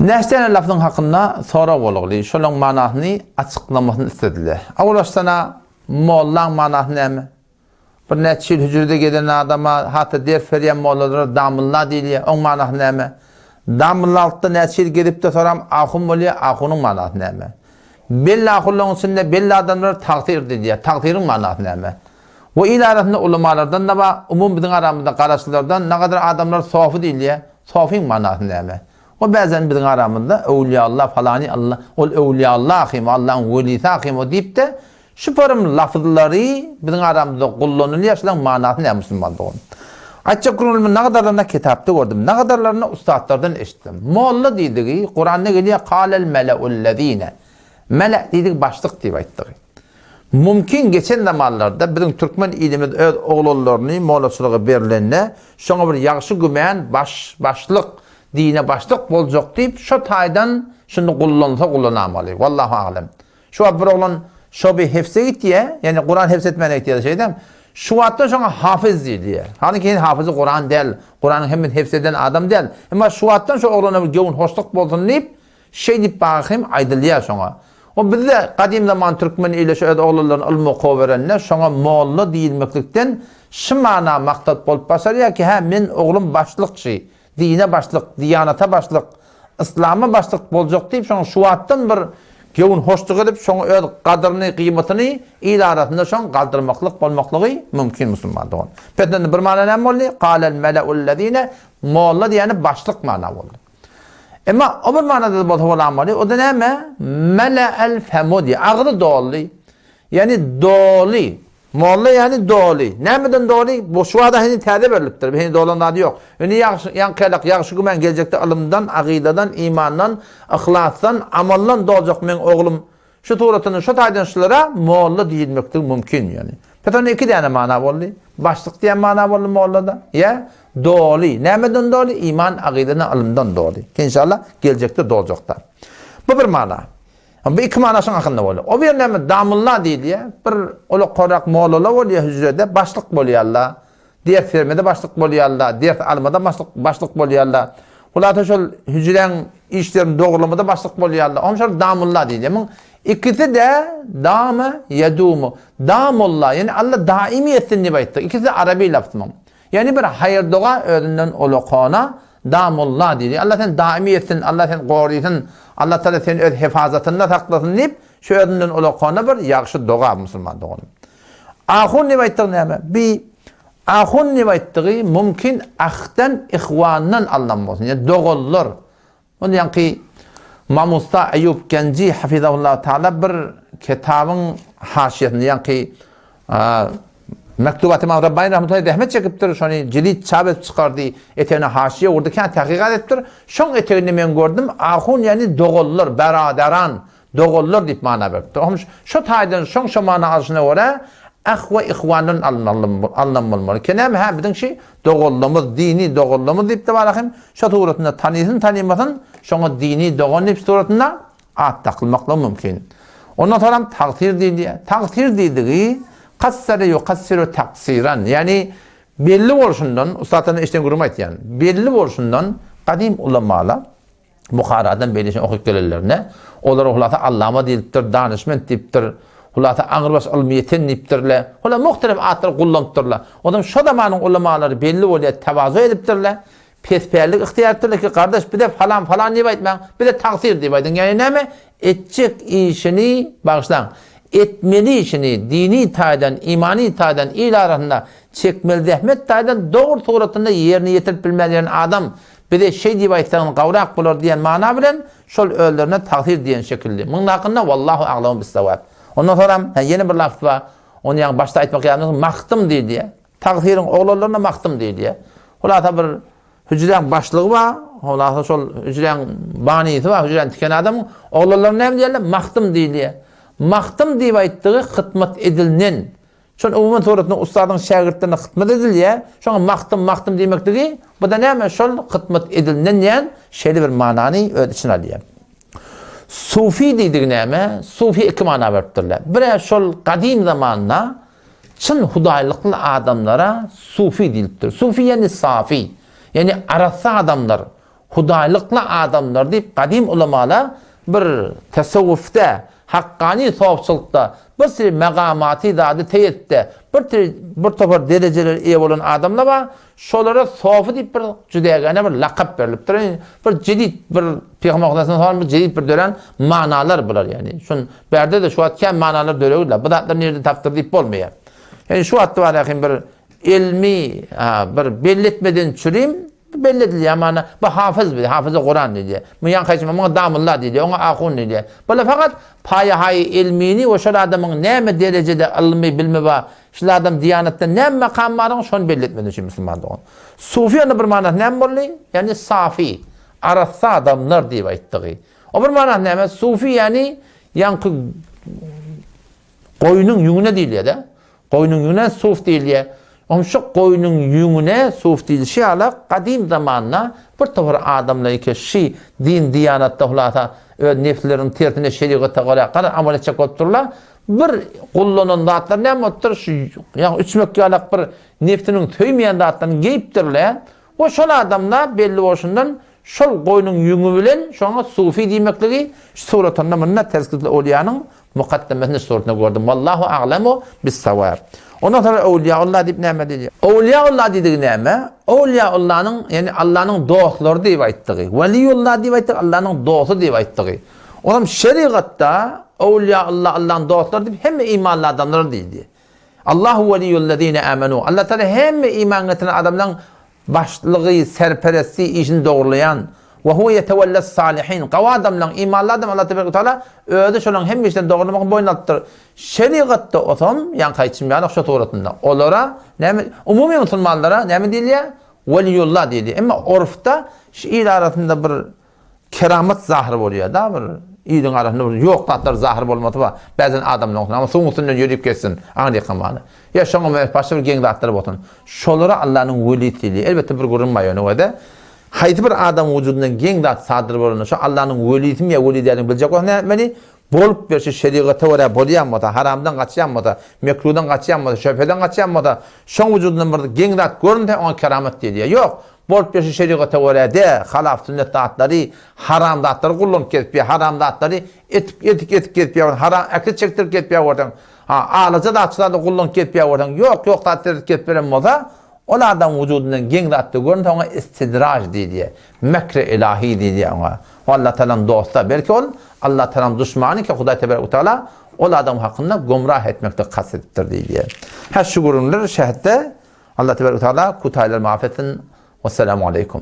Näçe lafzyň hakynda sorag bolugly, şolaň manasyny açyklamasyny islediler. Awal-başdan-a mollaň manasy näme? Bir näçe ýyl hüjrede gezen adama, hat-da ders berýän mollalara damylla diýilýär, oň manasy näme? Damyllalykda näçe ýyl gezip-de soram ahun bolýar, ahunyň manasy näme? Belli ahunlaryň içinde belli adamlara tagsyr diýilýär, tagsyryň manasy näme? We il arasynda ulamalardan-da bar, umumy biziň aramyzda garaşlylardan nagadar adamlar sofy diýilýär, sofyň manasy näme? We bäzen biziň aramyzda öwlüýalla falany Alla, ol öwlüýalla ahym, Allaň welisi ahym o diýip-de, şu porym lafzlary biziň aramyzda gullanylýar, şulaň manasy näme musulman dogan? Aýtjak gürrüňlerimi nagadarlaryna kitapda gördüm, nagadarlaryny ussatlardan eşitdim. Molla diýdigi, Kuranda gelýär, Kalel mele'ullezine. Mele diýdigi başlyk diýip aýtdygy. Mümkin geçen zamanlarda biziň türkmen ilimiz öz oglanlaryny mollaçylyga berilende şoňa bir ýagşy gümän baş başlyk dine başlyk boljak diýip şo taýdan şuny gullansa gullanamaly. Wallahu alem. Şu wagt bir oglan şo bir hefse gitýä, ýani Kuran hefs etmäne gitýä şeýdem. Şu wagtdan şoňa hafyz diýilýär. Halynki hen hafyzy Kuran däl, Kuranyň hemmesini hefs eden adam däl. Emma şu wagtdan şo oglana bir göwün hoşluk bolsun diýip Şeý diýip bagy hem aýdylýar şoňa. O bizde gadym zaman türkmen ili şu öz oglanlaryna ylym okuwa berende şoňa molla diýilmeklikden şu mana maksat bolup başarýar ki hä men oglum başlykçy, dine başlyk, diýanata başlyk, yslama başlyk boljak diýip şoňa şu wagtdan bir göwün hoşluk edip şoňa öz gadyryny gyýmatyny il arasynda şoň galdyrmaklyk bolmaklygy mümkin musulman dogan. Pes bir mana näme boldy? Galel mele'ullezine molla diýeni başlyk mana boldy. Emma o bir manada-da bolsa bolamaly, o-da näme? Mele'el femu diýýär. Agzy doldy. Ýagny doly. Molla ýagny doly. Nämeden doly? Bu şu wada heniz täze berlipdir. Heniz dolan zady ýok. Indi ýagşy, ýaňky ýagşy güman geljekde ylymdan, agydadan, imandan, yhlasdan, amaldan doljak meň oglum Şu suratyny şu taýdan şulara molla diýilmekligi mümkin ýöne. Pes onda iki däne mana boldy. Başlyk diýen mana boldy mollada. Ýa doly. Nämeden doly? Iman, agydadan, ylymdan doly. Inşallah geljekde doljakda. Bu bir mana. Bu iki mana şuň hakynda boldy. O bir näme damulla diýilýär. Bir ulakarrak mollalar bolýar hüjrede başlyk bolýarlar. Ders bermede başlyk bolýarlar, ders almada başlyk, başlyk bolýarlar. Hulasa şol hüjräň işlerini dogrulamada başlyk bolýarlar. Oňa şol damulla diýilýär. Muň ikisi-de dama ýedumu. Damulla, ýagny Alla daimi etsin diýip aýtdy. Ikisi-de arabi lafz muň. Ýagny bir haýyr-doga özünden ulakana damulla diýilýär. Alla seni daimi etsin, Alla seni gorysyn, Alla Tagala seni öz hefazatynda saklasyn diýip, şu özünden ulakana bir ýagşy doga musulman doganym. Ahun diýip aýtdygy näme? Bi ahun diýip aýtdygy mümkin ahdan, ihwandan alnan bolsun. Ýa doganlar. Ol ýaňky Mamusta Eýýup Genji hafizahullahu taala bir kitabyň haşiýesinde ýaňky Mektubat Imam Rabbani rahmetullahi zähmet çekipdir, şony jilid çap edip çykardy, etegine haşiýe urdy, kän tahkykat edipdir. Şoň eteginde men gördüm, ahun ýagny doganlar, beradaran, Doganlar diýip mana beripdir. Ohm şo taýdan şoň şo mana alşyna görä ah we ihwandan alnan bolmaly. Ki näme hä biziň şi doganlarymyz dini doganlarymyz diýip-de bar hem şo suratynda tanysyn tanymasyn şoňa dini dogan diýip suratynda at dakylmaklygy mümkin. Ondan soňram tagsyr diýilýär. Tagsyr diýdigi kassara ýukassiru taksyran ýagny belli bolşundan ussatlardan eşiden gürrüňimi aýtýan. Belli bolşundan gadym ulamalar Buharadan beýleşen okyp gelenlerinde, olara hulasa allama diýlipdir, danyşment diýipdir, hulasa aňrybaş ylmy ýeten diýipdirler. Hula muhtelif atlar gullanypdyrlar. Onsoň şo zamanyň ulamalary belli bolýar, tewazu edipdirler, pespällik ygtyýar edipdirler ki, gardaş bize falan falan diýip aýtmaň, bize tagsyr diýip aýdyň. Ýagny näme? Etjek işini bagyşlaň. Etmeli işini dini taýdan, imany taýdan il arasynda çekmeli zähmet taýdan dogry suratynda ýerine ýetirip bilmän ýören adam Bize şeý diýip aýtsaňyz gowrak bolar diýen mana bilen şol özlerine tagsyr diýen şekilli. Munuň hakynda Wallahu aglamu bissawab. Ondan soňram hä ýene bir lafz bar. Ony ýaňy başda aýtmak ýadymda mahdym diýilýär. Tagsyryň oglanlaryna mahdym diýilýär. Hulasa bir hüjräň başlygy bar. Hulasa şol hüjräň banysy bar, hüjräni tiken adamyň oglanlaryna näme diýerler? Mahdym diýilýär. Mahdym diýip aýtdygy hytmat edilnen. Şol umuman suratynda ussadyň şägirtlerine hytmat edilýär. Şoňa mahdym, mahdym diýmekligi, bu-da näme? Şol hytmat edilinen diýen şeýle bir manany öz içine alýar. Sufi diýdigi näme? Sufi iki mana beripdirler. Bir-ä şol gadym zamanda çyn hudaýlykly adamlara sufi diýlipdir. Sufi ýagny safi, ýagny arassa adamlar. Hudaýlykly adamlar diýip gadym ulamalar bir tesewwufda, hakkany sofçylykda bir sürü magamaty zady teý etde bir bir topar derejelere eýe bolan adamlar bar. Şolara sofy diýip bir jüdägäne bir lakap berlipdir. Bir jedid bir Pygamber Hudaýdan soň bir jedid bir dörän manalar bular ýagny. Şun bärde-de şu wagt kän manalar döregirler. Bu zatlar nirden tapdyr diýip bolmaýar. Ýagny şu wagtda bar ýakyn bir elmi bir belli etmeden çürim belli edilýär mana bu hafyz bir hafyzy Kuran diýilýär. Bu ýaňky aýtym muňa damulla diýilýär, oňa ahun diýilýär. Bular fakat paýahaýy elmini we şol adamyň näme derejede ylmy bilimi bar, şol adam diýanatda näme makam baryň şony belli etmeden üçin musulman dogan. Sufi onda bir manasy näme boldy? Ýagny safi, arassa adamlar diýip aýtdygy. O bir manasy näme? Sufi ýagny ýaňky Goýnuň ýüňüne diýilýär-de. Goýnuň ýüňüne suf diýilýär. Oň şu goýnuň ýüňüne suf diýilişi ýaly gadym zamanda bir topar adamlar eke şi din diýanatda hulasa öz nebsleriniň tersine şerigata görä garaz amal etjek bolup durlar. Bir gullanan zatlar näme bolupdyr? Şu ýagny üçmek ýalak bir nebsiniň söýmeýän zatlaryny geýipdirler. We şol adamda belli bolşundan şol goýnuň ýüňi bilen şoňa sufi diýmekligi şu suratynda munda Tezkiretül Owliýanyň Mukaddemesinde şu suratynda gördüm. Wallahu aglemu bis-sawab. Ondan soňra Owliýaulla diýip näme diýilýär? Owliýaulla diýdigi näme? Owliýaullanyň, ýagny Allanyň dostlary diýip aýtdygy. Weliýulla diýip aýtdygy, Allanyň dosty diýip aýtdygy. Onam şerigatda Owliýaulla Allanyň dostlary diýip hemme imanly adamlara diýilýär. Allahu weliýullezine amenu. Allah Taala hemme iman getiren adamlaryň başlygy, serperesti, işini dogrulaýan. We huwe ýetewelles salihin. Gawy adamlaryň, imanly adam Allah tebarek we taala özi şolaryň hemme işlerini dogrulamagyny boýun alypdyr. Şerigatda osam, ýaňky aýtşym ýaly şo suratynda. Olara näme, umumy musulmanlara näme diýilýär? Weliýullah diýilýär. Emma orfda şu il arasynda bir Keramat zahyr bolýar-da bir iliň arasynda bir ýok zatlar zahyr bolmasy bar. Bäzen adamlaryň üstüne, ama suwuň üstünden ýörüp geçsin, aňryka many. Ýa şoňa meňzeş başga bir geň zatlar bolsun. Şolara Allanyň welisi diýilýär. Elbetde bir gürrüň bar ýöne o-da. Haýsy bir adamyň wujudyndan geň zat sadyr bolanda şo Allanyň welisimi ýa weli däldigini biljek bolsaň näme etmeli? Bolup berşi şerigata görä bolýan bolsa, haramdan gaçýan bolsa, mekrudan gaçýan bolsa, şöbheden gaçýan bolsa, şoň wujudyndan bir geň zat görünse oňa keramat diýilýär. Ýok, Bolup geçen şerigata görä-de, halaf sünnet zatlary, haram zatlary gullanyp gezip ýa haram zatlary etip, edip gezip gezip ýa haram äkit çekdirip gezip ýa görseň, ha, alaja zat şu zady gullanyp gezip ýa görseň, ýok, ýok zat edip gezip beren bolsa, ol adamyň wujudyndan geň zatda görünse oňa istidraj diýilýär. Mekre ilahi diýilýär oňa. O Allah Tagalaň dosty, belki ol Allah Tagalaň duşmany ki, Hudaý Tebarek we Tagala ol adam hakynda gomrah etmekde kast edipdir diýilýär. Hä şu gürrüňler şähetde Allah tebarek we taala kutaýlary maaf etsin. Wesselamu aleýkum.